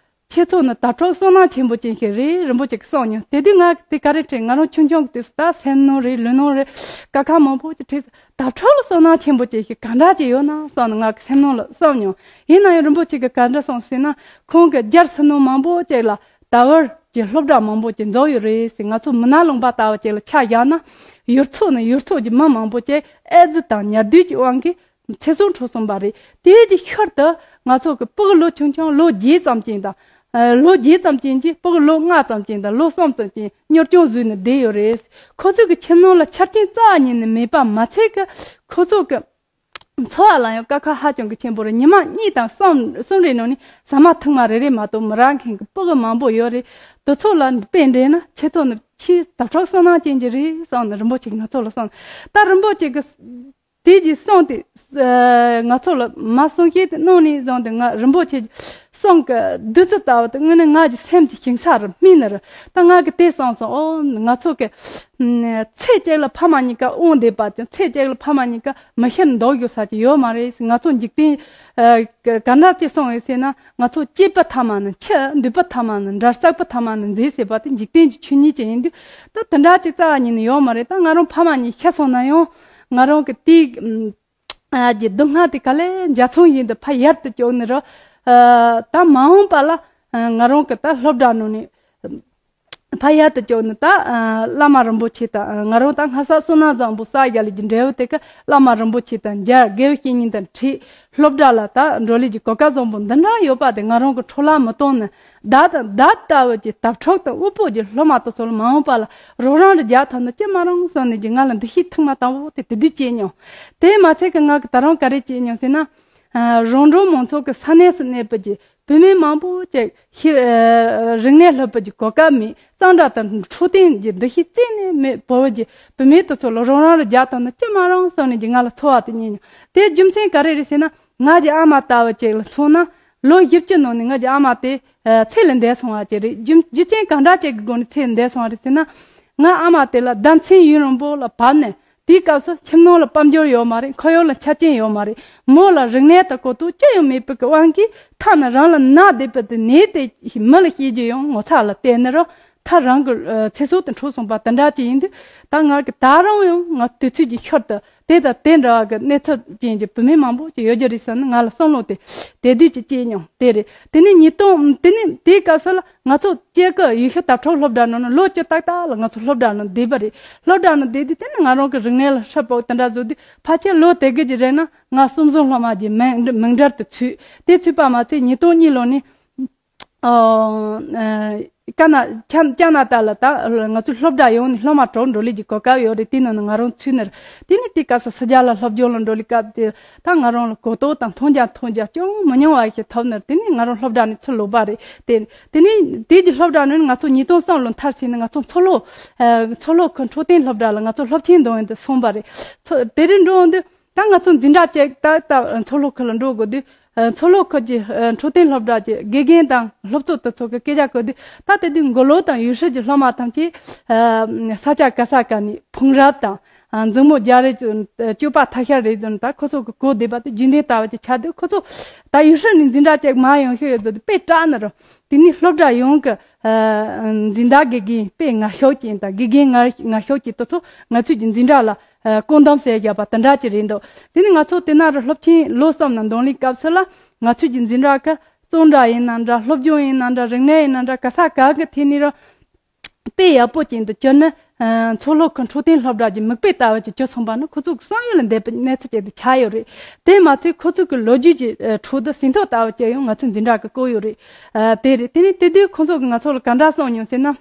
ཁྱེད་ཚོ་ནི་དྭགས་ཕྲུག་བསོད་ནམས་ཆེན་པོ་ཅན་ཞིག་རེད། རིན་པོ་ཆེ་གིས་གསུངས་མྱོང་། དེ་དུས་ང་དེ་ག་རེ་དྲན། ང་རང་ཆུང་ཆུང་གི་དུས་སུ་ད་སེམས་ནང་རེད་ལུས་ནང་རེད། དཀའ་ཁག་མང་པོ་ཅིག་འཕྲད། དྭགས་ཕྲུག་ལ་བསོད་ནམས་ཆེན་པོ་ཅན་ཞིག་ག་འདྲ་ཅིག་ཡོད་ན་བསམ་ནས་ང་གི་སེམས་ནང་ལ་བསམ་མྱོང་། ཡིན་ན་ཡང་རིན་པོ་ཆེ་གིས་ག་འདྲ་གསུངས་ཟེར་ན། ཁོང་གིས་རྒྱལ་ཕྱི་ནང་མང་པོ་ཅིག་ལ་དྭགས་བར་གྱི་སློབ་གྲྭ་མང་པོ་ཅིག་འཛུགས་ཡོད་རེད་ཟེར། ང་ཚོ་མི་ནག་ལུང་པ་ལྟ་བུ་ཅིག་ལ་ཆ་བཞག་ན། ཡུལ་ཚོ་ནས་ཡུལ་ཚོ་གི་མི་མང་པོ་ཅིག་ཨེ་ཙི་དང་ནད་དུག་གི་དབང་གིས་ཚེ་སྲོག་འཕྲོག་སོང་བ་རེད། དེའི་གི་ཤུལ་དུ་ང་ཚོ་གི་ཕྲུ་གུ་ལོ་ཆུང་ཆུང་ལོ་བརྒྱད་ཙམ་ཅན་དང་། ཨ། ལོ་བརྒྱད་ཙམ་ཅན་གྱི་ཕྲུ་གུ་ལོ་ལྔ་ཙམ་ཅན་དང་ལོ་གསུམ་ཙམ་ཅན་གཉོར་སྐྱོང་བཟོས་ནས་བསྡད་ཡོད་རེད། ཁོ་ཚོ་གི་ཁྱིམ་ནང་ལ་ཆ་རྐྱེན་རྩ་བ་ཉིད་ནས་མེད་པ་མ་ཚད་ཀྱི་ཁོ་ཚོ་གི་འཚོ་བ་ལ་ཡང་དཀའ་ཁག་ཧ་ཅང་གི་ཆེན་པོ་རེད། ཉི་མ་གཉིས་དང་གསུམ་གསུམ་རེའི་ནང་ནས་ཟ་མ་ཐུང་མ་རེ་རེ་མ་གཏོགས་མི་རག་མཁན་གྱི་ཕྲུ་གུ་མང་པོ་ཡོད་རེད། དེ་ཚོ་ལ་དཔེ་འདྲེན་ན་ཁྱེད་ཚོ་ནི་ཆེས་དྭགས་ཕྲུག་བསོད་ནམས་ཅན་གྱི་རེད་བསམ་ནས་རིན་པོ་ཆེ་གིས་ང་ཚོ་ལ་གསུངས། ད་རིན་པོ་ཆེ་གིས་དེ་གྱི་གསུང་དེ། ཨ། ང་ཚོ་ལ་མར་གསུང་བཤད་དེ་གནང་ནས་བཟུང་སྟེ་ང་རིན་པོ་ཆེ་གི་གསུང་གི་བདུད་རྩི་ལྟ་བུ་དེ་དངོས་གནས་ང་གི་སེམས་ཀྱི་ཞིང་ས་རུ་སྨིན་ནི་རེད། ད་ང་གིས་དེ་བསམ་སོང་། ཨོ། ང་ཚོ་གི་ཚེ་གཅིག་ལ་ཕ་མ་གཉིས་ཀ་དབང་བསྡད་པ་ཅིག་ཚེ་གཅིག་ལ་ཕ་མ་གཉིས་ཀ་མི་ཤི་འདུག་ཡོད་ས་ཅིག་ཡོད་མ་རེད། ང་ཚོ་འཇིག་རྟེན། ཨ། ག་འདྲ་ཅིག་སོང་ཡོད་ཟེར་ན། ང་ཚོ་སྐྱེས་པ་ཐ་མ་ནས་འཆི། འདུས་པ་ཐ་མ་ནས་འབྲལ། བསགས་པ་ཐ་མ་ནས་འཛད་ཟེར་བ་དེ་འཇིག་རྟེན་གྱི་ཆོས་ཉིད་ཅིག་ཡིན་དུས། ད་དེ་འདྲ་ཅིག་རྩ་བ་ཉིད་ནས་ཡོད་མ་རེད། ད་ང་རང་ཕ་མ་གཉིས་ཤི་སོང་ན་ཡང་ང་རང་གི་དེའི། ཨ། གྱི་སྡུག་བསྔལ་དེ་ག་ལེར་འཇའ་ཚོན་བཞིན་དུ་ཕར་ཡལ་དུ་བཅུག་ནི་རེད། ཨ། ད་མ་འོངས་པ་ལ། ཨ། ང་རང་གི་ད་སློབ་གྲྭ་ནང་ནས་ཕར་ཡལ་དུ་བཅུག་ནི། ད། ཨ། བླ་མ་རིན་པོ་ཆེ་དང་། ཨ། ང་རང་ད་སྔ་ས་བསོད་ནམས་བཟང་པོ་བསགས་བཞག་ལས་ཀྱི་འབྲས་བུ་དེ་ག་བླ་མ་རིན་པོ་ཆེ་དང་མཇལ། དགེ་བའི་བཤེས་གཉེན་དང་འཕྲད། སློབ་གྲྭ་ལ་ད་འགྲོ་ལས་ཀྱི་གོ་སྐབས་བཟང་པོ་འདི་འདྲ་ཡོད་པ་དེ་ང་རང་གིས་འཕྲོ་བརླག་མི་གཏོང་ནས། བདག་དང་བདག་ལྟ་བུ་གྱི་དྭགས་ཕྲུག་དང་དབུལ་པོ་གྱི་སློབ་མ་དེ་ཚོ་ལ་མ་འོངས་པ་ལ་རོགས་རམ་རེ་རྒྱག་ཐུབ་ན་ཅི་མ་རུང་བསམ་ནས་ཀྱི་ང་ལ་འདུ་ཤེས་ཐེངས་མ་དང་པོ་དེ་དེ་དུས་སྐྱེས་མྱོང་། དེ་མ་ཚད་ཀྱི་ང་གིས་ད་རུང་ག་རེ་སྐྱེས་མྱོང་ཟེར་ན། ཨ། རོང་འབྲོག་མང་ཚོགས་ཀྱི་ས་གནས་སུ་གནས་པའི་གི་བུད་མེད་མང་པོ་ཅིག་ཤི། ཨ། རིག་གནས་སློབ་པའི་གི་གོ་སྐབས་མེད། གཙང་སྦྲ་དང་འཕྲོད་བསྟེན་གྱི་འདུ་ཤེས་རྩད་ནས་མེད། བོད་ཀྱི་བུད་མེད་དེ་ཚོ་ལ་རོགས་རམ་རེ་རྒྱག་ཐུབ་ན་ཅི་མ་རུང་བསམ་ནས་ཀྱི་ང་ལ་ཚོར་བ་དེ་རྙེད་མྱོང་། དེའི་རྒྱུ་མཚན་ག་རེ་རེད་ཟེར་ན། ང་གི་ཨ་མ་ལྟ་བུ་ཅིག་ལ་མཚོན་ན། ལོ་བཞི་བཅུ་ནང་ནས་ང་གི་ཨ་མ་དེ་ཨ་ཚེ་ལས་འདས་སོང་བ་ཅིག་རེད། རྒྱུ་རྒྱུ་རྐྱེན་གང་འདྲ་ཅིག་གི་སྒོ་ནས་ཚེ་ལས་འདས་སོང་བ་རེད་ཟེར་ན། ང་ཨ་མ་དེ་ལ་ཟླ་མཚན་ཡུན་རིང་པོ་ལ་བབས་ནས། དེའི་སྐབས་སུ་ཁྱིམ་ནང་ལ་དཔལ་འབྱོར་ཡོད་མ་རེད། ཁོར་ཡུག་ལ་ཆ་རྐྱེན་ཡོད་མ་རེད། མོ་ལ་རིག་གནས་དང་གོ་རྟོགས་ཅི་ཡང་མེད་པའི་དབང་གིས། ཐ་ན་རང་ལ་ན་བསྡད་པའི་དེ་ནད་དེ་མི་ལ་བཤད་རྒྱུ་ཡང་ངོ་ཚ་ལ་བལྟས་ནས་རང་ཐག་རང་གི་ཨ་ཚེ་སྲོག་དེ་འཕྲོག་སོང་བ་དེ་འདྲ་ཅིག་ཡིན་དུས། ད་ང་གི་ད་རུང་ཡང་ང་དུས་ཚོད་ཀྱི་ཤུལ་དུ་དེ་དང་དེ་འདྲ་བ་གི་གནས་ཚུལ་ཅན་གྱི་བུད་མེད་མང་པོ་ཅིག་ཡོད་རྒྱུ་རེད་བསམ་ནས་ང་ལ་བསམ་བློ་དེ་དེ་དུས་ཀྱི་སྐྱེས་མྱོང་དེ་རེད། དེ་ནས་ཉིས་སྟོང་དེ་ནས་དེའི་སྐབས་སུ་ལ་ང་ཚོ་སྐྱེ་རྒུ་ཡུལ་ཤུལ་དྭགས་ཁྲོད་སློབ་གྲྭ་ནང་ནས་ལོ་བཅུ་ཏག་ཏག་ལ་ང་ཚོ་སློབ་གྲྭ་ནང་བསྡད་པ་རེད། སློབ་གྲྭ་ནང་བསྡད་དུས་དེ་ནས་ང་རང་གི་རིག་གནས་ལ་ཧྲིལ་པོ་དེ་འདྲ་བཟོ་དུས། ཕལ་ཆེར་ལོ་དེ་གི་ཅིག་རིང་ན་ང་གསུམ་བཟང་སློབ་མ་གི་མིང་མིང་གྲལ་དུ་ཚུད། དེ་ཚུད་པ་མ་ཚད་ཉིས་སྟོང་གཉིས་ལོ་ནས། ཨོ། ཨ། ཀ་ན། ཁ། ཁ་ན་ཏ་ལ་ད་ང་ཚོའི་སློབ་གྲྭ་ཡོངས་ནས་སློབ་མ་དྲུག་འགྲོ་ལས་ཀྱི་གོ་སྐབས་ཡོད་རེད། དེའི་ནང་ནས་ང་རང་ཚུད་ནས། དེ་ནས་དེའི་སྐབས་སུ་ཕྱི་རྒྱལ་ལ་སློབ་སྦྱོང་ལ་འགྲོ་ལས་སྐབས་དེ་ད་ང་རང་ལ་གོ་རྟོགས་དང་མཐོང་རྒྱ་མཐོང་རྒྱ་ཅུང་མི་ཉུང་བ་ཞིག་ཐོབ་ནས། དེ་ནས་ང་རང་སློབ་གྲྭ་ནས་ཚུར་ལོག་པ་རེད། དེ། དེ་ནས་དེ་གི་སློབ་གྲྭ་ནས་ང་ཚོ་ཉིས་སྟོང་གསུམ་ལོ་མཐར་ཕྱིན་ནས་ང་ཚོ་མཚོ་ལྷོ། ཨ། མཚོ་ལྷོ་ཁུལ་འཕྲོད་བསྟེན་སློབ་གྲྭ་ལ་ང་ཚོ་སློབ་ཆེན་འདོན་ཡོང་དུ་སོང་པ་རེད། མཚོ། དེ་རིང་འགྲོ་འོང་དུས། ད་ང་ཚོ་འཛིན་གྲྭ་གཅིག་ད་ལྟ་མཚོ་ལྷོ་ཁུལ་ལ་འགྲོ་དགོས་དུས། ཨ། མཚོ་ལྷོ་ཁུལ་གྱི་ཨ་འཕྲོད་བསྟེན་སློབ་གྲྭ་གྱི་དགེ་རྒན་དང་སློབ་གཙོ་དེ་ཚོ་གི་སྐད་ཆ་གོ་དུས། ད་དེ་དུས་མགོ་ལོག་དང་ཡུལ་ཤུལ་གྱི་སློབ་མ་ཐམས་ཅད། ཨ། ས་ཆ་ག་ས་ག་ནས་ཕུང་རབས་དང་། ཨ། མཛུབ་མོ་རྒྱག་རེས་ཀྱི་སྤྱོད་པ་ཐ་ཤལ་རེད་ཟེར་ནས། ད་ཁོ་ཚོ་གི་གོ་བདེ་བ་དེ་རྒྱུན་ལྡན་ལྟ་བུ་ཅིག་ཆགས་དུས། ཁོ་ཚོ་ད་ཡུལ་ཤུལ་ནས་འཛིན་གྲྭ་གཅིག་མར་ཡོང་ཤོས་ཡོད་ཚོད་དེ་དཔེ་སྐྲག་ནས་རོ། དེ་ནས་སློབ་གྲྭ་ཡོངས་ཀྱི་ཨ་འཛིན་བདག་དགེ་རྒན་དཔེ་ངར་ཤུགས་ཅན་དང་། དགེ་རྒན་ངར་ངར་ཤུགས་ཅན་དེ་ཚོ་ང་ཚོའི་གི་འཛིན་གྲྭ་ལ་ཨ་བཀོད་འདོམས་བྱས་བཞག་པ་དེ་འདྲ་ཅིག་རེད་འདུག་དེ་ནས་ང་ཚོ་དེ་ན་རུ་སློབ་ཆེན་ལོ་གསུམ་ནང་འདོན་ལས་སྐབས་སུ་ལ། ང་ཚོའི་གི་འཛིན་གྲྭ་གི་གཙང་སྦྲ་ཡིན་ན་འདྲ། སློབ་སྦྱོང་ཡིན་ན་འདྲ། རིག་གནས་ཡིན་ན་འདྲ། ག་ས་ག་གི་ཐད་ནས་རུ་དཔེ་ཡག་པོ་ཅན་དུ་གྱུར་ནས། ཨ་མཚོ་ལྷོ་ཁུལ་འཕྲོད་བསྟེན་སློབ་གྲྭ་གྱི་མིག་དཔེ་ལྟ་བུ་ཅིག་གྱུར་སོང་པ་ནི་ཁོ་ཚོ་གི་བསམ་ཡུལ་ལས་འདས་པའི་གནས་ཚུལ་ཅིག་ཏུ་ཆགས་ཡོད་རེད། དེ་མ་ཚད་ཁོ་ཚོ་གི་ལོ་རྒྱུས་ཀྱི་ཨ་ཁྲོད་དུ་ཟིན་ཐོ་ལྟ་བུ་ཅིག་ཡང་ང་ཚོའི་འཛིན་གྲྭ་གི་བཀོད་ཡོད་རེད། ཨ་དེ་རེད། དེ་ནས་དེ་དུས་ཁོ་ཚོ་གིས་ང་ཚོ་ལ་ག་འདྲ་གསུངས་མྱོང་ཟེར་ན།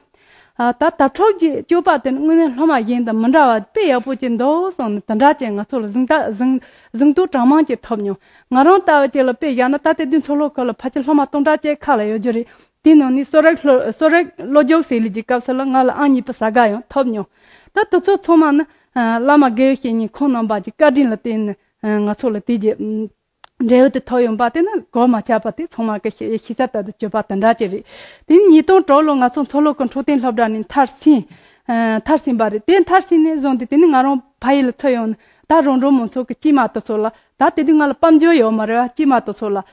ཨ་ད་དྭགས་ཁྲོད་ཀྱི་སྤྱོད་པ་དེ་ནི་དངོས་གནས་སློབ་མ་གཞན་དང་མི་འདྲ་བ། དཔེ་ཡག་པོ་ཅིག་འདུག་གསུངས་ནས་དེ་འདྲ་ཅིག་ང་ཚོ་ལ་གཟེངས་རྟགས་གཟེངས་གཟེངས་བསྟོད་གྲངས་མང་ཅིག་ཐོབ་མྱོང་། ང་རང་ལྟ་བུ་ཅིག་ལ་དཔེ་བཞག་ན། ད་དེ་དུས་མཚོ་ལྷོ་ཁུལ་ལ་ཕལ་ཆེར་སློབ་མ་སྟོང་ཕྲག་གཅིག་ཁ་ལ་ཡོད་རྒྱུ་རེད། དེའི་ནང་ནས་གསོ་རིག་སློབ་གསོ་རིག་སློབ་སྦྱོང་ཟེར་ལས་ཀྱི་སྐབས་སུ་ལ་ང་ལ་ཨང་གཉིས་པའི་བྱ་དགའ་ཡང་ཐོབ་མྱོང་། ད་དེ་ཚོ་ཚང་མ་ནི་ཨ་བླ་མ་དགེ་བའི་བཤེས་གཉེན་ཁོང་རྣམ་པ་གྱི་བཀའ་དྲིན་ལ་བརྟེན་ནས་ཨ་ང་ཚོ་ལ་དེ་གྱི་ཨམ་འབྲས་བུ་དེ་ཐོབ་ཡོང་པ་དེ་ནི་གོར་མ་ཆག་པ་དེ་ཚང་མ་གི་ཤེས་ཤེས་ཚད་ལྟར་དུ་གྱུར་པ་དེ་འདྲ་ཅིག་རེད། དེ་ནས་ཉིས་སྟོང་དྲུག་ལོ་ང་ཚོ་མཚོ་ལྷོ་ཁུལ་འཕྲོད་བསྟེན་སློབ་གྲྭ་ནས་མཐར་ཕྱིན། ཨ་མཐར་ཕྱིན་པ་རེད། དེ་མཐར་ཕྱིན་ནས་བཟུང་སྟེ་དེ་ནས་ང་རང་ཕ་ཡུལ་ལ་ཚུར་ཡོང་ནས། ད་རོང་འབྲོག་མང་ཚོགས་ཀྱི་སྐྱེས་མ་དེ་ཚོ་ལ། ད་དེ་དུས་ང་ལ་དཔལ་འབྱོར་ཡོད་མ་རེད་བ། སྐྱེས་མ་དེ་ཚོ་ལ་ཨམ་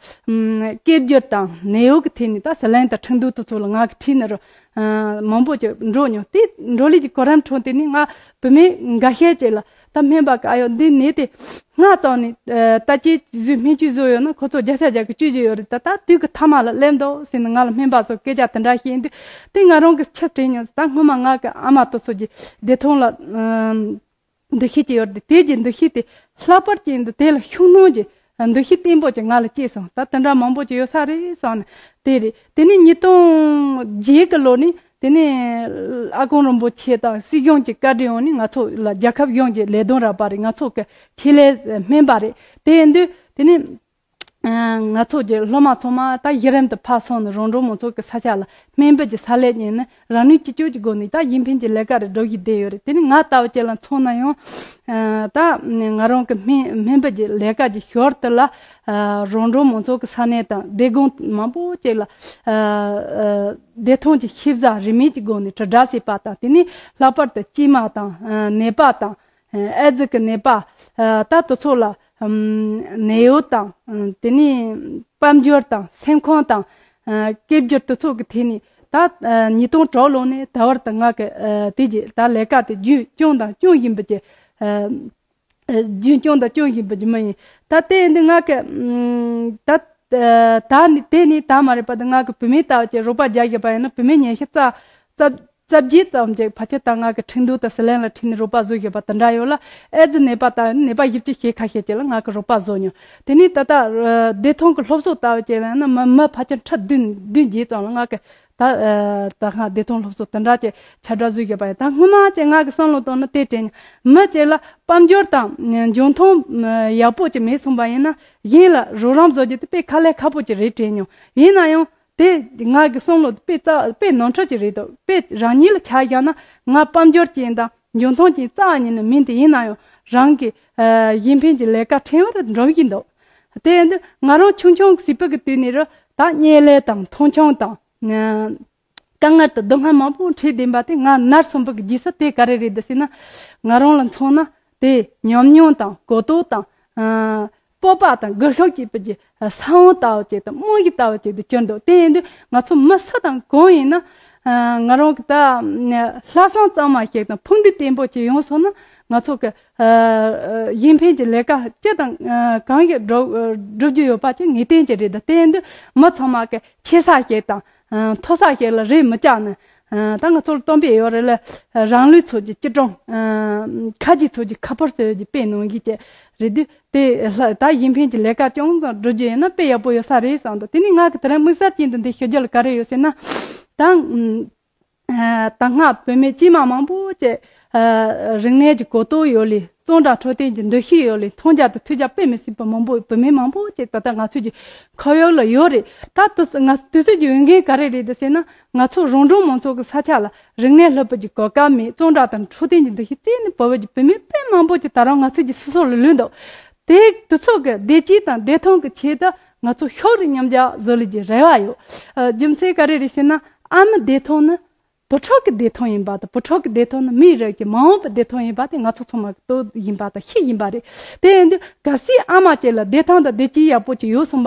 སྐད་སྒྱུར་དང་ནད་གཡོག་གི་ཐད་ནས་ད་ཟི་ལིང་དང་ཁྲིན་ཏུའུ་དེ་ཚོ་ལ་ང་གིས་ཁྲིད་ནས་རུ་ཨ་མང་པོ་ཅིག་འགྲོ་མྱོང་། དེ་འགྲོ་ལས་ཀྱི་གོ་རིམ་ཁྲོད་དེ་ནས་ང་བུད་མེད་འགའ་ཤས་ཅིག་ལ། ད་སྨན་པ་གིས་ཨ་ཡོ་འདི་ནད་དེ་སྔ་ཙམ་ནས་ཨ་ལྟ་དཔྱད་བཟོས། སྨན་བཅོས་བཟོས་ཡོད་ན་ཁོ་ཚོ་བརྒྱ་ཆ་བརྒྱ་གིས་བཅོས་ཀྱི་ཡོད་རེད། ད་ད་དུས་ཀྱི་མཐའ་མ་ལ་སླེབས་འདུག་ཟེར་ནས་ང་ལ་སྨན་པ་ཚོ་སྐད་ཆ་དེ་འདྲ་བཤད་དུས། དེ་ང་རང་གིས་ཆེས་དྲན་མྱོང་། ད་སྔོན་མ་ང་གི་ཨ་མ་དེ་ཚོ་གི་བདེ་ཐང་ལ་ཨ་འདུ་ཤེས་ཅིག་ཡོད་རེད། དེ་གི་འདུ་ཤེས་དེ་ལྷག་པར་ཅན་དུ་དེ་ལ་ཤུགས་སྣོན་གྱི་འདུ་ཤེས་བརྟན་པོ་ཅིག་ང་ལ་སྐྱེས་སོང་། ད་དེ་འདྲ་མང་པོ་ཅིག་ཡོད་ས་རེད་བསམ་ནས། དེ་རེད། དེ་ནས་ཉིས་སྟོང་བརྒྱད་གི་ལོ་ནས་དེ་ནས་ཨ་དཀོན་རིན་པོ་ཆེ་དང་སྲིད་གཞུང་གི་བཀའ་དྲིན་འོག་ནས་ང་ཚོ་ལ་རྒྱལ་ཁབ་གཞུང་གི་ལས་དོན་རག་པ་རེད། ང་ཚོ་གི་ཆེད་ལས་སྨན་པ་རེད། དེ་ཡིན་དུས་དེ་ནས། ཨ་ང་ཚོ་གི་སློབ་མ་ཚང་མ་ད་གཞི་རིམ་དུ་ཕར་སོང་ནས་རོང་འབྲོག་མང་ཚོགས་ཀྱི་ས་ཆ་ལ་སྨན་པ་གྱི་ཕྱག་ལས་གཉེར་ནས་རང་ནུས་ཅི་ལྕོགས་ཀྱི་སྒོ་ནས་ད་གཞན་ཕན་གྱི་ལས་ཀ་རེ་སྒྲུབ་བཞིན་བསྡད་ཡོད་རེད། དེ་ནི་ང་ལྟ་བུ་ཅིག་ལ་མཚོན་ན་ཡང་། ཨ་ད་ང་རང་གི་སྨན་སྨན་པ་གྱི་ལས་ཀ་གྱི་ཞོར་དུ་ལ་ཨ་རོང་འབྲོག་མང་ཚོགས་ཀྱི་ས་གནས་དང་སྡེ་དགོན་མང་པོ་ཅིག་ལ་ཨ་ཨ་བདེ་ཐང་གི་ཤེས་བྱ་རིན་མེད་ཀྱི་སྒོ་ནས་དྲིལ་བསྒྲགས་བྱེད་པ་དང་། དེ་ནི་ལྷག་པར་དུ་སྐྱེས་མ་དང་ཨ་ནད་པ་དང་། ཨེ་ཙི་གི་ནད་པ། ཨ་ད་དེ་ཚོ་ལ་ཨམ་ནད་གཡོག་དང་། ཨ་དེ་ནས་དཔལ་འབྱོར་དང་སེམས་ཁམས་དང་། ཨ་སྐད་སྒྱུར་དེ་ཚོ་གི་ཐད་ནས་ད་ཨ་ཉིས་སྟོང་དྲུག་ལོ་ནས་ད་བར་དུ་ང་གི་ཨ་དེ་གི་ད་ལས་ཀ་དེ་རྒྱུན་སྐྱོང་དང་སྐྱོང་བཞིན་པ་གྱི་ཨ་ཨ་རྒྱུན་སྐྱོང་དང་སྐྱོང་བཞིན་པ་གྱི་མི་ཡིན། ད་དེ་ཡིན་དུས་ང་གི་ཨམ་ད་ཨ་ད་ནི་དེ་ནི་ད་མ་རེད་པ། ད་ང་གི་བུད་མེད་ལྟ་བུ་ཅིག་རོགས་པ་རྒྱག་བཞིན་པ་ཡིན་ན། བུད་མེད་ཉི་ཤུ་རྩ་རྩ་རྩ་བརྒྱད་ཙམ་ཅིག་ཕལ་ཆེར་ད་ང་གི་ཁྲིན་ཏུའུ་དང་ཟི་ལིང་ལ་ཁྲིད་ནས་རོགས་པ་བཟོ་བཞིན་པ་དེ་འདྲ་ཡོད་ལ། ཨེ་ཙི་ནད་པ་དང་ནད་པ་བཞི་བཅུ་ཞེ་ཁ་ཤས་ཅིག་ལ་ང་གི་རོགས་པ་བཟོ་མྱོང་། དེ་ནས་ད་ལྟ་ཨ་བདེ་ཐང་གི་སློབ་གསོ་ལྟ་བུ་ཅིག་ལ་ཡང་ན་མི་མི་ཕལ་ཆེར་ཁྲི་བདུན་བདུན་བརྒྱད་ཙམ་ལ་ང་གི་ད་ཨ་ད་ང་བདེ་ཐང་སློབ་གསོ་དེ་འདྲ་ཅིག་ཁྱབ་བསྒྲགས་བཟོ་བཞིན་པ་ཡིན། ད་སྔོན་མ་ཅིག་ང་གི་བསམ་བློ་བཏང་ན་དེ་དྲན། མི་ཅིག་ལ་དཔལ་འབྱོར་དང་འཇོན་ཐང་ཡག་པོ་ཅིག་མེད་སོང་པ་ཡིན་ན། གཞན་ལ་རོགས་རམ་བཟོ་རྒྱུ་དེ་དཔེ་དཀའ་ལས་ཁག་པོ་ཅིག་རེད་དྲན་མྱོང་། ཡིན་ན་ཡང་། དེ་ང་གི་བསམ་བློ་དཔེ་རྩ་དཔེ་ནོར་འཁྲུལ་ཅིག་རེད་འདུག་དཔེ་རང་ཉིད་ལ་ཆ་བཞག་ན་ང་དཔལ་འབྱོར་ཅན་དང་འཇོན་ཐང་ཅན་རྩ་བ་ཉིད་ནས་མིན། དེ་ཡིན་ན་ཡང་རང་གི་ཨ་གཞན་ཕན་གྱི་ལས་ཀ་ཕྲན་བུ་རེ་འགྲོ་གི་འདུག་དེ་ཡིན་དུས་ང་རང་ཆུང་ཆུང་གི་སྲིད་པ་གི་དུས་ནས་རུ་ད་བརྙས་ལས་དང་མཐོང་ཆུང་དང་། དཀའ་ངལ་དང་སྡུག་བསྔལ་མང་པོ་འཕྲད་བསྡད་པ་དེ་ང་ནར་སོན་པ་གི་རྗེས་སུ་དེ་ག་རེ་རེད་འདུག་ཟེར་ན། ང་རང་ལ་མཚོན་ན་དེ་ཉམས་མྱོང་དང་གོ་རྟོགས་དང་ཨ་སྤོབས་པ་དང་སྒུལ་ཤུགས་སྐྱེད་པའི་གི་ས་བོན་ལྟ་བུ་ཅིག་དང་རྨང་གཞི་ལྟ་བུ་ཅིག་ཏུ་གྱུར་འདུག་དེ་ཡིན་དུས་ང་ཚོ་མི་སུ་དང་གང་ཡིན་ན་ཨ་ང་རང་གི་ད་ལྷག་བསམ་གཙང་མ་ཞིག་དང་ཕུགས་འདུན་བརྟན་པོ་ཅིག་ཡོང་སོང་ན་ང་ཚོ་གི་ཨ་གཞན་ཕན་གྱི་ལས་ཀ་ཅི་དང་ཨ་གང་ཞིག་སྒྲུབ་སྒྲུབ་རྒྱུ་ཡོད་པ་ཅིག་ངེས་གཏན་ཅིག་རེད། ད་དེ་ཡིན་དུས་མི་ཚང་མ་གི་ཆེ་ས་ཞིག་དང་། ཨ་མཐོ་ས་ཞིག་ལ་རེ་མི་བཅག་ནས། ཨ་ད་ང་ཚོ་ལ་སྟོན་པས་ཡོད་རེད་ལ། རང་ལུས་ཚོགས་ཀྱི་སྐྱིལ་ཀྲུང་། ཨ་ཁ་རྗེ་ཚོགས་ཀྱི་ཁ་ཕོར་ཟེར་བའི་དཔེ་ནང་བཞིན་གྱི་རེད་དུས་དེ་ལྷ་ད་གཞན་ཕན་གྱི་ལས་ཀ་ཅུང་ཙམ་སྒྲུབ་རྒྱུ་ཡིན་ན་དཔེ་ཡག་པོ་ཡོད་ས་རེད་བསམ་འདུག་དེ་ནས་ང་གི་དེ་རིང་དམིགས་བསལ་ཅན་དུ་འདི་ཞུ་རྒྱུ་ལ་ག་རེ་ཡོད་ཟེར་ན། ད་ཨ་ད་སྔ་བུད་མེད་སྐྱེས་མ་མང་པོ་ཅིག་ཨ་རིག་གནས་ཀྱི་གོ་རྟོགས་ཡོད་ལེ། གཙང་སྦྲ་འཕྲོད་བསྟེན་གྱི་འདུ་ཤེས་ཡོད་ལེ། མཐོང་རྒྱ་དང་ཐོས་རྒྱ་དཔེ་མི་སྲིད་པ་མང་པོ་བུད་མེད་མང་པོ་ཅིག་ད་ལྟ་ང་ཚོའི་གི་ཁོར་ཡུག་ལ་ཡོད་རེད། ད་དུས་ང་དུས་ཚོད་ཀྱི་འོས་འགན་ག་རེ་རེད་འདུག་ཟེར་ན། ང་ཚོ་རང་གྲོང་མང་ཚོགས་ཀྱི་ས་ཆ་ལ་རིག་གནས་སློབ་པའི་གི་གོ་སྐབས་མེད། གཙང་སྦྲ་དང་འཕྲོད་བསྟེན་གྱི་འདུ་ཤེས་རྩད་ནས་བོར་བའི་གི་བུད་མེད་དཔེ་མང་པོ་ཅིག་ད་རུང་ང་ཚོའི་གི་སོ་སོ་ལ་ལུས་འདུག་དེ་དུས་ཚོད་ཀྱི་བདེ་སྐྱིད་དང་བདེ་ཐང་གི་ཆེད་དུ་ང་ཚོ་ཕྱོགས་རིས་མཉམ་བཞག་བཟོ་ལས་ཀྱི་རེ་བ་ཡོད། ཨ་རྒྱུ་མཚན་ག་རེ་རེད་ཟེར་ན། ཨ་མའི་བདེ་ཐང་ནི་བུ་ཕྲུག་གི་བདེ་ཐང་ཡིན་པ་དང་། བུ་ཕྲུག་གི་བདེ་ཐང་ནི་མིའི་རིགས་ཀྱི་མ་འོངས་པའི་བདེ་ཐང་ཡིན་པ་དེ་ང་ཚོ་ཚང་མ་གི་རྟོགས་ཡིན་པ་དང་ཤེས་ཡིན་པ་རེད། དེ་ཡིན་དུས་གལ་སྲིད་ཨ་མ་ཅིག་ལ་བདེ་ཐང་དང་བདེ་སྐྱིད་ཡག་པོ་ཅིག་ཡོད་སོང་བ།